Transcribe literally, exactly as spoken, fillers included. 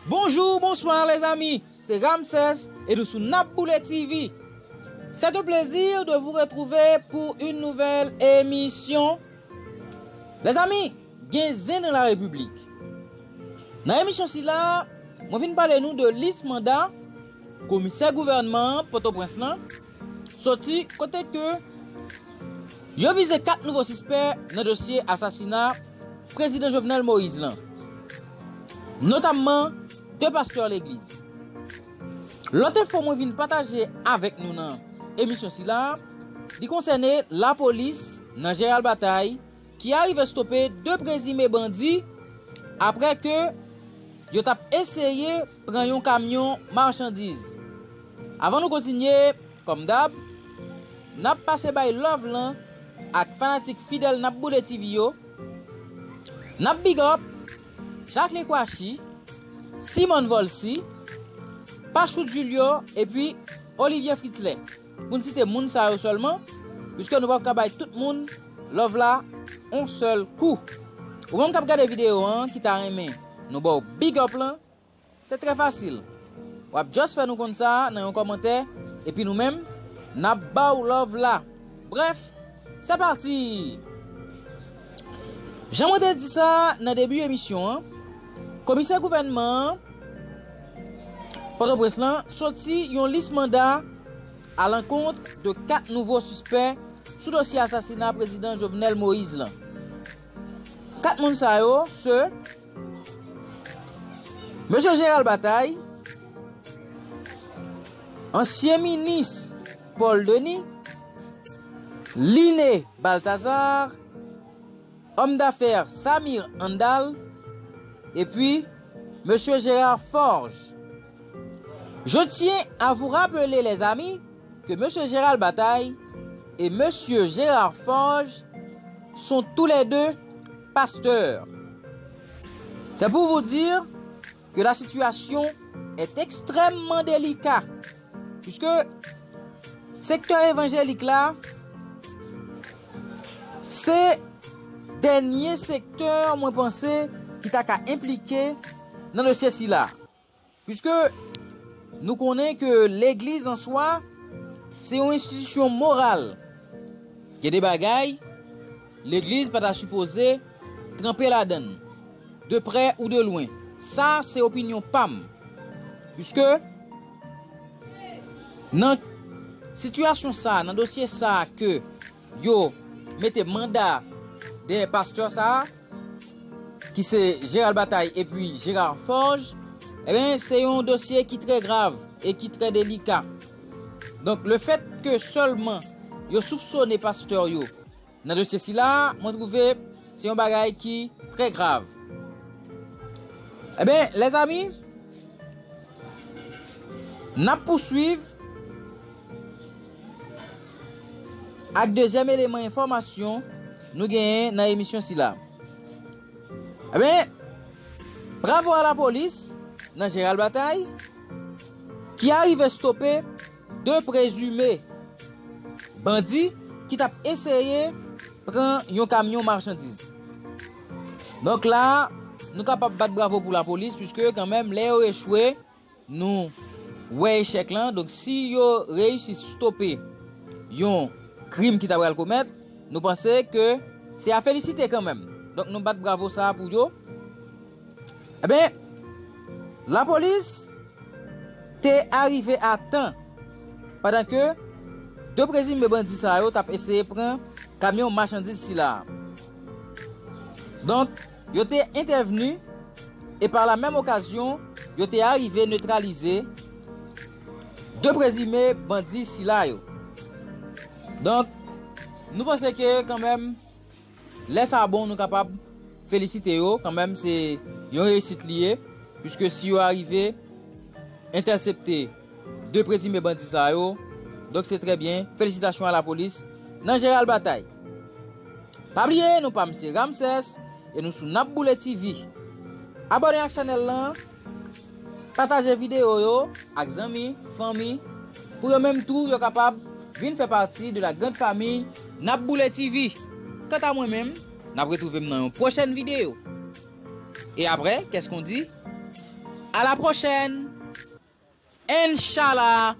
Bonjour, bonsoir les amis, c'est Ramsès et nous sou N ap Boule T V. C'est un plaisir de vous retrouver pour une nouvelle émission. Les amis, gen zen nan la Repiblik. Nan emisyon sila, mwen vin pale nou de lis manda komisè gouvènman Pòtoprens lan, soti kote ke yo vize kat nouvo sispè nan dosye asasina prezidan Jovenel Moïse lan, notamman de pastè legliz. Lòt enfo mwen vin pataje avèk nou nan emisyon sila, li konsène lapolis nan Jeral Batay ki arive stope de prezime bandi apre ke yo t ap eseye pran yon kamyon machandiz. Avan nou kontinye, kòm dab, n ap pase bay love lan ak fanatik fidèl N ap Boule T V yo. N ap big up Jacqueline Kouachi, Simone Volcy, Pachou Julio epi Olivier Fritzler. Pou n site moun sa yo sèlman, piske nou p ap ka bay tout moun love la yon sèl kou. Ou menm k ap gade videyo an ki ta renmen nou ba w big up lan, se trè fasil. W ap just fè nou konn sa nan yon kòmantè, epi nou menm, n ap ba w love la. Brèf, se pati! Jan mwen te di sa nan debi emisyon an, komisè gouvènman Pòtoprens lan soti yon lis manda à l'encontre de kat nouvo sispè sou dosye asasina prezidan Jovenel Moïse lan. Kat moun sa yo se Mesye Gérald Bataille, ansyen minis Paul Denis, Liné Balthazar, homme d'affaires Samir Handal, epi Mesye Gérard Forge. Je tiens à vous rappeler, les amis, que Mesye Gérald Bataille et Mesye Gérard Forge sont tous les deux pasteurs. C'est pour vous dire que la situation est extrêmement délicate, puisque sektè evanjelik la, se dènye sektè mwen panse ki ta ka enplike nan dosye sila. Puiske nou konnen ke legliz an swa, se yon enstitisyon moral. Gen de bagay, legliz pa ta sipoze tranpe ladan l, de prè ou de lwen. Sa, se opinyon pa m. Puiske nan sitiyasyon sa, nan dosye sa ke yo mete manda dèyè pastè sa, ki se Gérald Bataille epi Gérard Forge, ebyen, se yon dosye ki trè grav e ki trè delika. Donk, le fèt ke sèlman yo soupsone pastè yo nan dosye sila, mwen twouve se yon bagay ki trè grav. Ebyen, lèzami, n ap pouswiv ak dezyèm eleman enfòmasyon nou genyen nan emisyon sila. Ebyen, bravo a lapolis nan Gérald Bataille ki arive stope de prezime bandi ki t ap eseye pran yon kamyon machandiz. Donk la, nou kapab bat bravo pou lapolis, piske kanmenm, lè yo echwe, nou wè echèk lan. Donk, si yo reyisi stope yon krim ki ta pral komèt, nou panse ke se a felisite kanmenm. Donk, nou bat bravo sa a pou yo. Ebyen, lapolis te arive a tan, pandan ke de prezime bandi sa yo t ap eseye pran kamyon machandiz sila a. Donk, yo te entèvni e pa la menm okazyon, yo te arive netralize de prezime bandi sila yo. Donk, nou panse ke kanmenm, lè sa bon, nou kapab felisite yo, kanmenm se yon reyisit li ye, piske si yo arive entèsepte de prezime bandi sa yo, donk se trè byen, felisitasyon a lapolis nan Gérald Bataille. Pa bliye, non pa m se Ramsès, e nou sou N ap Boule T V. Abòne ak chanèl lan, pataje videyo yo ak zanmi, fanmi, pou yo menm tou yo kapab vin fè pati de la grande famille N ap Boule T V. Kanta mwen menm, n ap retwouve m nan yon pwochèn videyo. E aprè, qu'est-ce qu'on dit? À la prochaine. Inshallah.